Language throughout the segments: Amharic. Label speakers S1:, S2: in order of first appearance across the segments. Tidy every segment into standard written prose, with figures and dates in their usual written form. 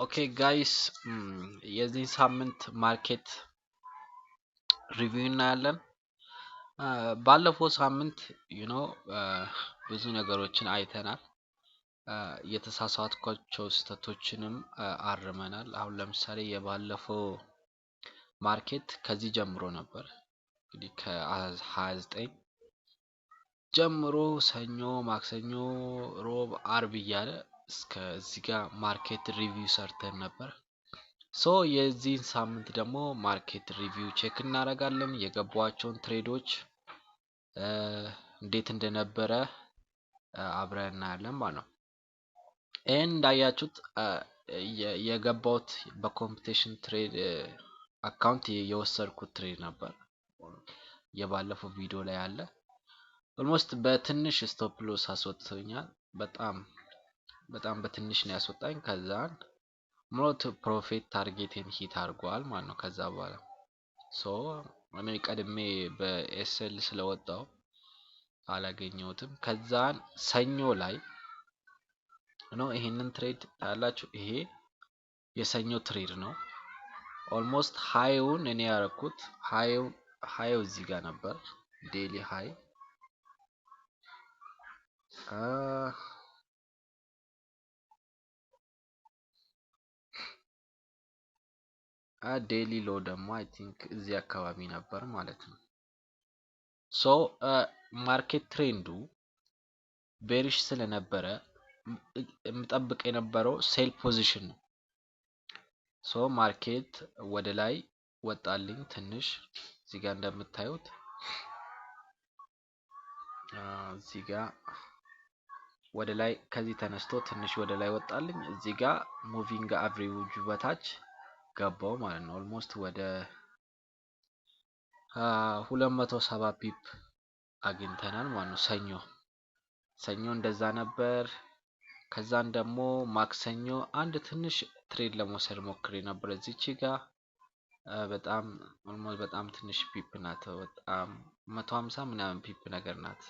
S1: Okay guys፣ የዚህን ሳምንት market review እናያለን። ባለፈው ሳምንት ብዙ ነገሮችን አይተናል። የተሳሳትኳቸው ስህተቶችንም አርመናል። አሁን ለምሳሌ የባለፈው market ከዚህ ጀምሮ ነበር፣ እንግዲህ ከ29 ጀምሮ ሰኞ፣ ማክሰኞ፣ ሮብ፣ አርብ እያለ እስከ እዚህ ጋር market review ሰርተን ነበር። So የዚህን ሳምንት ደግሞ market review check እናደርጋለን። የገቧቸውን trade ኦች እንዴት እንደነበረ አብረን እናያለን ማለት ነው። ይህን እንዳያችሁት የገባሁት በ competition trade account የወሰድኩት trade ነበር። የባለፈው ቪዲዮ ላይ አለ። Almost በትንሽ stop loss አስወጥቶኛል። በጣም በጣም በትንሽ ነው ያስወጣኝ። ከዛን ሞት profit target ኤን hit አድርጓል ማለት ነው። ከዛ በኋላ so እኔ ቀድሜ በ SL ስለወጣው አላገኘሁትም። ከዛን ሰኞ ላይ ነው ይሄንን trade ታያላችሁ። ይሄ የሰኞ trade ነው። Almost high ውን እኔ ያረኩት high ው እዚህ ጋር ነበር፣ daily high፣ daily low ደግሞ I think እዚህ አካባቢ ነበር ማለት ነው። So market trend ኡ bearish ስለነበረ የምጠብቅ የነበረው sell position ነው። So market ወደ ላይ ወጣልኝ ትንሽ፣ እዚህ ጋር እንደምታዩት እዚህ ጋር ወደ ላይ ከዚህ ተነስቶ ትንሽ ወደ ላይ ወጣልኝ። እዚህ ጋር moving average ኡ በታች ገባው ማለት ነው። Almost ወደ 270 pip አግኝተናል ማለት ነው። ሰኞ እንደዛ ነበር። ከዛን ደግሞ ማክሰኞ አንድ ትንሽ trade ለመውሰድ ሞክሬ ነበር እዚች ጋ፣ በጣም almost በጣም ትንሽ pip ናት። በጣም 150 ምናምን pip ነገር ናት።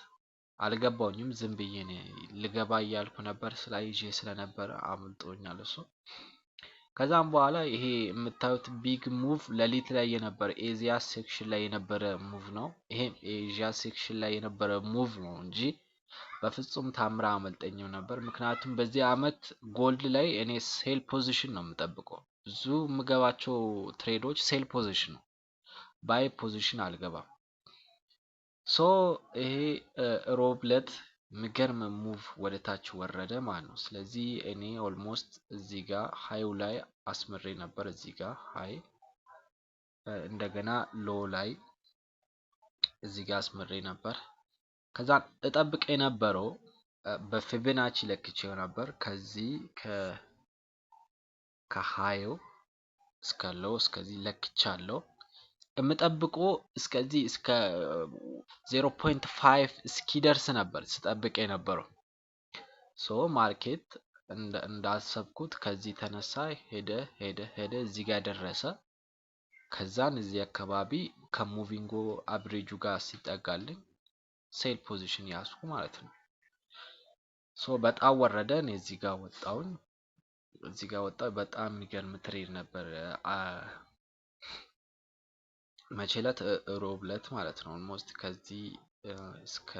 S1: አልገባውኝም፣ ዝም ብዬ ልገባ እያልኩ ነበር፣ ስላይ ይዤ ስለነበረ አምልጦኛል እሱ። ከዛም በኋላ ይሄ የምታዩት big move ሌሊት ላይ የነበረ Asia section ላይ የነበረ move ነው። ይሄም Asia section ላይ የነበረ move ነው እንጂ በፍጹም ታምር አመልጠኝም ነበር። ምክንያቱም በዚህ አመት gold ላይ እኔ sell position ነው የምጠብቀው። ብዙ የምገባቸው trade ኦች sell position ነው፣ buy position አልገባም። So ይሄ ሮብ ዕለት የሚገርም move ወደ ታች ወረደ ማለት ነው። ስለዚህ እኔ almost እዚህ ጋር high ው ላይ አስምሬ ነበር። እዚህ ጋር high፣ እንደገና low ላይ እዚህ ጋር አስምሬ ነበር። ከዛ እጠብቅ የነበረው በ Fibonacci ለክቼው ነበር። ከዚህ ከ high ው እስከ low እስከዚህ ለክቻለሁ። የምጠብቀው እስከዚህ እስከ 0.5 እስኪደርስ ነበር ስጠብቅ የነበረው። So market እንዳሰብኩት ከዚህ ተነሳ፣ ሄደ ሄደ ሄደ፣ እዚህ ጋር ደረሰ። ከዛን እዚህ አካባቢ ከ moving average ኡ ጋር ሲጠጋልኝ sell position ያዝኩ ማለት ነው። So በጣም ወረደ። እኔ እዚህ ጋር ወጣሁኝ። እዚህ ጋር ወጣሁ። በጣም የሚገርም trade ነበር። መቼ ዕለት? ሮብ ዕለት ማለት ነው። Almost ከዚህ እስከ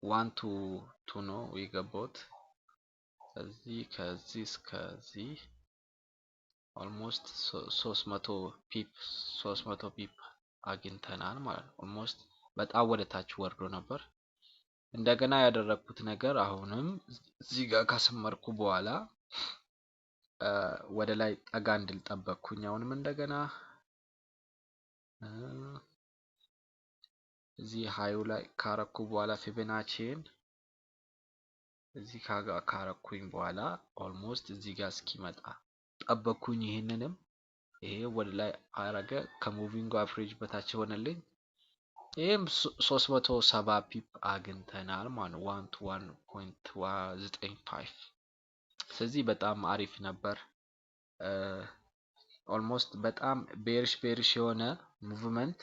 S1: 1 to 2 ነው የገባሁት። ከዚህ እስከዚህ almost 300 pip፣ 300 pip አግኝተናል ማለት ነው። Almost በጣም ወደ ታች ወርዶ ነበር። እንደገና ያደረግኩት ነገር አሁንም እዚህ ጋር ካሰመርኩ በኋላ ወደ ላይ ጠጋ እንድል ጠበቅኩኝ። አሁንም እንደገና እዚህ high ኡ ላይ ካረኩ በኋላ Fibonacci ን እዚህ ካረኩኝ በኋላ almost እዚህ ጋር እስኪመጣ ጠበቅኩኝ። ይህንንም ይሄ ወደ ላይ አረገ፣ ከ moving average በታች ሆነልኝ። ይህም 370 pip አግኝተናል ማለት ነው። 1 to 1.95። ስለዚህ በጣም አሪፍ ነበር። Almost በጣም bearish የሆነ movement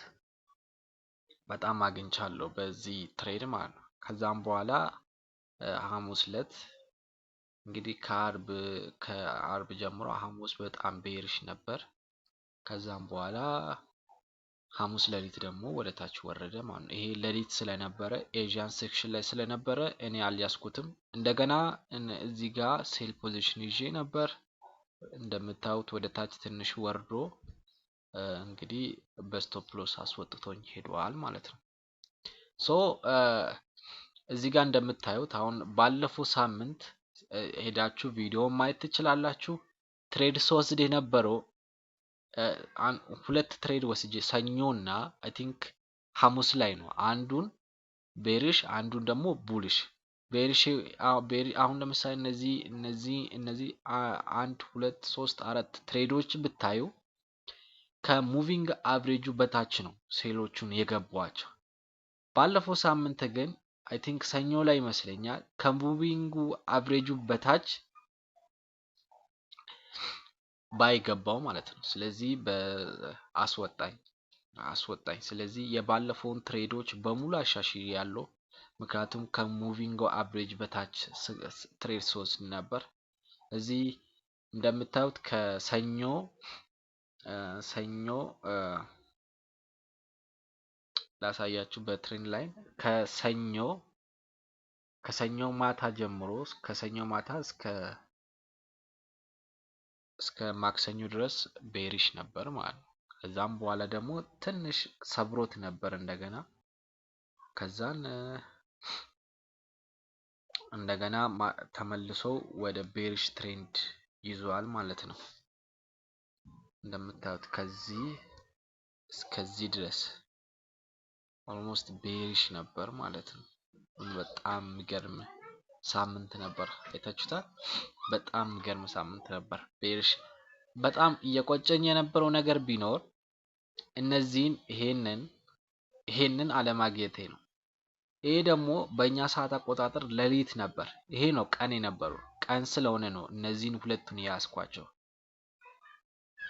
S1: በጣም አግኝቻለሁ በዚህ trade ማለት ነው። ከዛም በኋላ ሐሙስ ዕለት እንግዲህ ከአርብ ጀምሮ ሐሙስ በጣም bearish ነበር። ከዛም በኋላ ሐሙስ ሌሊት ደግሞ ወደ ታች ወረደ ማለት ነው። ይሄ ሌሊት ስለነበረ Asian session ላይ ስለነበረ እኔ አልያዝኩትም። እንደገና እዚህ ጋር sell position ይዤ ነበር። እንደምታዩት ወደ ታች ትንሽ ወርዶ እንግዲህ በ stop loss አስወጥቶኝ ሄዷል ማለት ነው። So እዚህ ጋር እንደምታዩት አሁን ባለፈው ሳምንት ሄዳችሁ ቪዲዮ ማየት ትችላላችሁ። Trade ስወስድ የነበረው ሁለት trade ወስጄ ሰኞና I think ሐሙስ ላይ ነው። አንዱን bearish፣ አንዱን ደግሞ bullish። Bearish አሁን ለምሳሌ እነዚህ አንድ፣ ሁለት፣ ሶስት፣ አራት trade ኦች ብታዩ ከ moving average ኡ በታች ነው sell ኦቹን የገቧቸው። ባለፈው ሳምንት ግን I think ሰኞ ላይ ይመስለኛል ከ moving average ኡ በታች buy ገባው ማለት ነው። ስለዚህ በአስወጣኝ አስወጣኝ። ስለዚህ የባለፈውን trade ኦች በሙሉ አሻሽያለሁ። ምክንያቱም ከ moving average በታች trade ስወስድ ነበር። እዚህ እንደምታዩት ከሰኞ ሰኞ ላሳያችሁ በ trend line ከሰኞ ማታ ጀምሮ፣ ከሰኞ ማታ እስከ ማክሰኞ ድረስ bearish ነበር ማለት ነው። ከዛም በኋላ ደግሞ ትንሽ ሰብሮት ነበር እንደገና። ከዛን እንደገና ተመልሶ ወደ bearish trend ይዟል ማለት ነው። እንደምታዩት ከዚህ እስከዚህ ድረስ almost bearish ነበር ማለት ነው። በጣም የሚገርም ሳምንት ነበር። አይታችሁታል። በጣም የሚገርም ሳምንት ነበር። Bearish በጣም እየቆጨኝ የነበረው ነገር ቢኖር እነዚህን ይሄንን አለማግኘቴ ነው። ይሄ ደግሞ በእኛ ሰዓት አቆጣጠር ሌሊት ነበር። ይሄ ነው ቀን የነበረው። ቀን ስለሆነ ነው እነዚህን ሁለቱን የያዝኳቸው።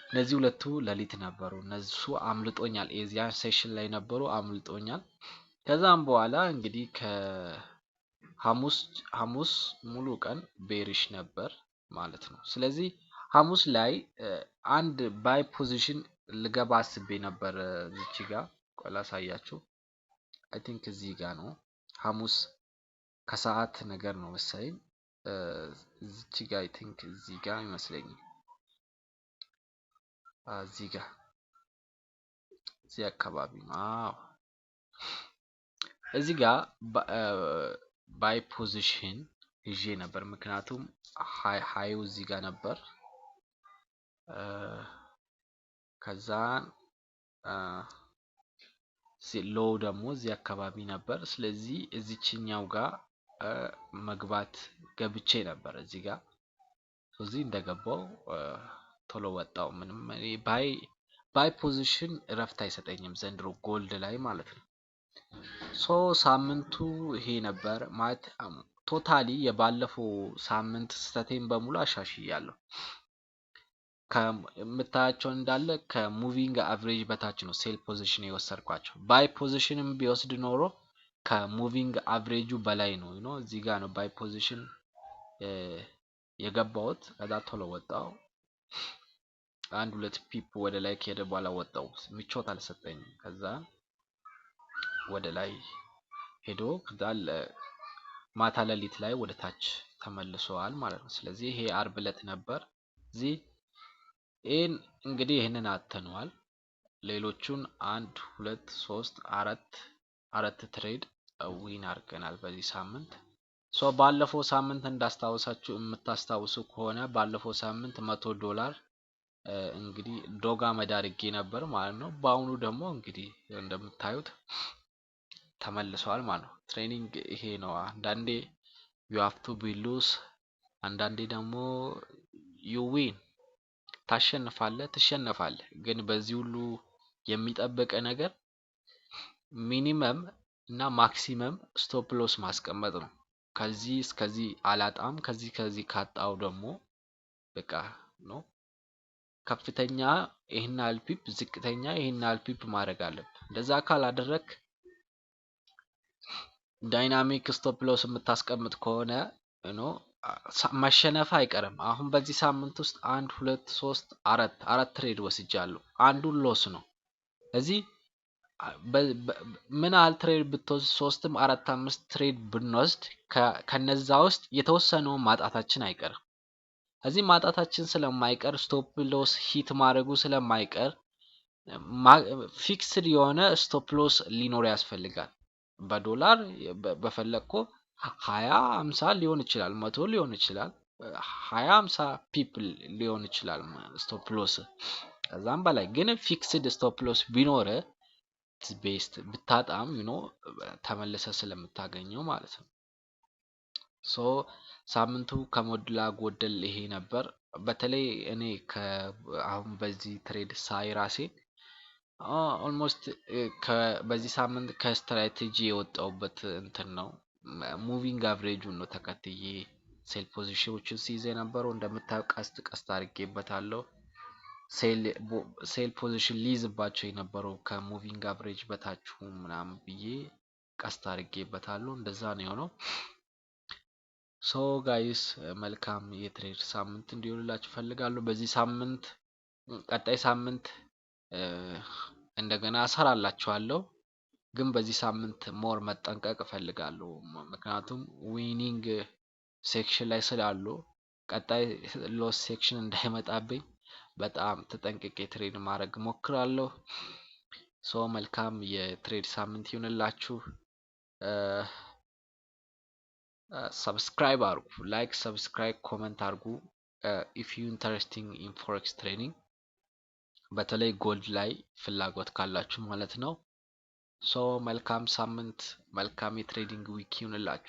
S1: እነዚህ ሁለቱ ሌሊት ነበሩ። እነሱ አምልጦኛል። Asian session ላይ ነበሩ፣ አምልጦኛል። ከዛም በኋላ እንግዲህ ከሐሙስ ሐሙስ ሙሉ ቀን bearish ነበር ማለት ነው። ስለዚህ ሐሙስ ላይ አንድ buy position ልገባ አስቤ ነበር። እዚች ጋር ቆይ ላሳያችሁ። I think እዚህ ጋር ነው፣ ሐሙስ ከሰዓት ነገር ነው መሰለኝ። እዚች ጋር I think እዚህ ጋር ይመስለኛል። እዚህ ጋር፣ እዚህ አካባቢ ነው። አዎ፣ እዚህ ጋር buy position ይዤ ነበር። ምክንያቱም high ኡ እዚህ ጋር ነበር። ከዛ low ደግሞ እዚህ አካባቢ ነበር። ስለዚህ እዚችኛው ጋር መግባት ገብቼ ነበር እዚህ ጋር። እዚህ እንደገባው ቶሎ ወጣው። ምንም buy position እረፍት አይሰጠኝም ዘንድሮ gold ላይ ማለት ነው። So ሳምንቱ ይሄ ነበር ማለት totally የባለፈው ሳምንት ስህተቴን በሙሉ አሻሽያለሁ። የምታያቸው እንዳለ ከ moving average በታች ነው sell position የወሰድኳቸው። Buy position ም ቢወስድ ኖሮ ከ moving average ኡ በላይ ነው። እዚህ ጋር ነው buy position የገባሁት። ከዛ ቶሎ ወጣው። አንድ ሁለት pip ወደ ላይ ከሄደ በኋላ ወጣው። ምቾት አልሰጠኝም። ከዛ ወደ ላይ ሄዶ ከዛ ማታ ሌሊት ላይ ወደ ታች ተመልሰዋል ማለት ነው። ስለዚህ ይሄ አርብ ዕለት ነበር። እዚህ ይህን እንግዲህ ይህንን አተነዋል። ሌሎቹን አንድ፣ ሁለት፣ ሶስት፣ አራት፣ አራት trade win አድርገናል በዚህ ሳምንት። So ባለፈው ሳምንት እንዳስታወሳችሁ፣ የምታስታውሱ ከሆነ ባለፈው ሳምንት 100 ዶላር እንግዲህ ዶግ አመድ አድርጌ ነበር ማለት ነው። በአሁኑ ደግሞ እንግዲህ እንደምታዩት ተመልሰዋል ማለት ነው። Trading ይሄ ነው። አንዳንዴ you have to be lose፣ አንዳንዴ ደግሞ you win። ታሸንፋለህ፣ ትሸነፋለህ። ግን በዚህ ሁሉ የሚጠብቅ ነገር minimum እና maximum stop loss ማስቀመጥ ነው። ከዚህ እስከዚህ አላጣም፣ ከዚህ ካጣው ደግሞ በቃ ነው፣ ከፍተኛ ይህን ያህል pip፣ ዝቅተኛ ይህን ያህል pip ማድረግ አለብህ። እንደዛ ካላደረክ፣ dynamic stop loss የምታስቀምጥ ከሆነ no መሸነፍ አይቀርም። አሁን በዚህ ሳምንት ውስጥ አንድ፣ ሁለት፣ ሶስት፣ አራት trade ወስጃለሁ። አንዱን loss ነው። እዚህ ምን ያህል trade ብትወስድ፣ ሶስትም አራት አምስት trade ብንወስድ ከነዛ ውስጥ የተወሰነውን ማጣታችን አይቀርም። እዚህ ማጣታችን ስለማይቀር፣ stop loss hit ማድረጉ ስለማይቀር fixed የሆነ stop loss ሊኖር ያስፈልጋል። በዶላር በፈለግኮ 20፣ 50 ሊሆን ይችላል፣ 100 ሊሆን ይችላል፣ 20፣ 50 pip ሊሆን ይችላል stop loss፣ ከዛም በላይ ግን fixed stop loss ቢኖር best፣ ብታጣም ተመልሰህ ስለምታገኘው ማለት ነው። So ሳምንቱ ከሞላ ጎደል ይሄ ነበር። በተለይ እኔ አሁን በዚህ trade ሳይ ራሴን almost በዚህ ሳምንት ከስትራቴጂ የወጣውበት እንትን ነው። Moving average ኡን ነው ተከትዬ sell position ኦችን ሲይዝ የነበረው። እንደምታየው ቀስት ቀስት አድርጌበታለሁ። Sell position ሊይዝባቸው የነበረው ከ moving average በታች ምናምን ብዬ ቀስት አድርጌበታለሁ። እንደዛ ነው የሆነው። So guys፣ መልካም የ trade ሳምንት እንዲሆንላችሁ እፈልጋለሁ። በዚህ ሳምንት፣ ቀጣይ ሳምንት እንደገና እሰራላችኋለሁ። ግን በዚህ ሳምንት more መጠንቀቅ እፈልጋለሁ። ምክንያቱም winning section ላይ ስላሉ ቀጣይ loss section እንዳይመጣብኝ በጣም ተጠንቅቄ trade ማድረግ እሞክራለሁ። So መልካም የ trade ሳምንት ይሁንላችሁ። Subscribe አድርጉ፣ like፣ subscribe፣ comment አድርጉ። If you interesting in forex trading፣ በተለይ gold ላይ ፍላጎት ካላችሁ ማለት ነው። So መልካም ሳምንት፣ መልካም የ trading week ይሁንላችሁ።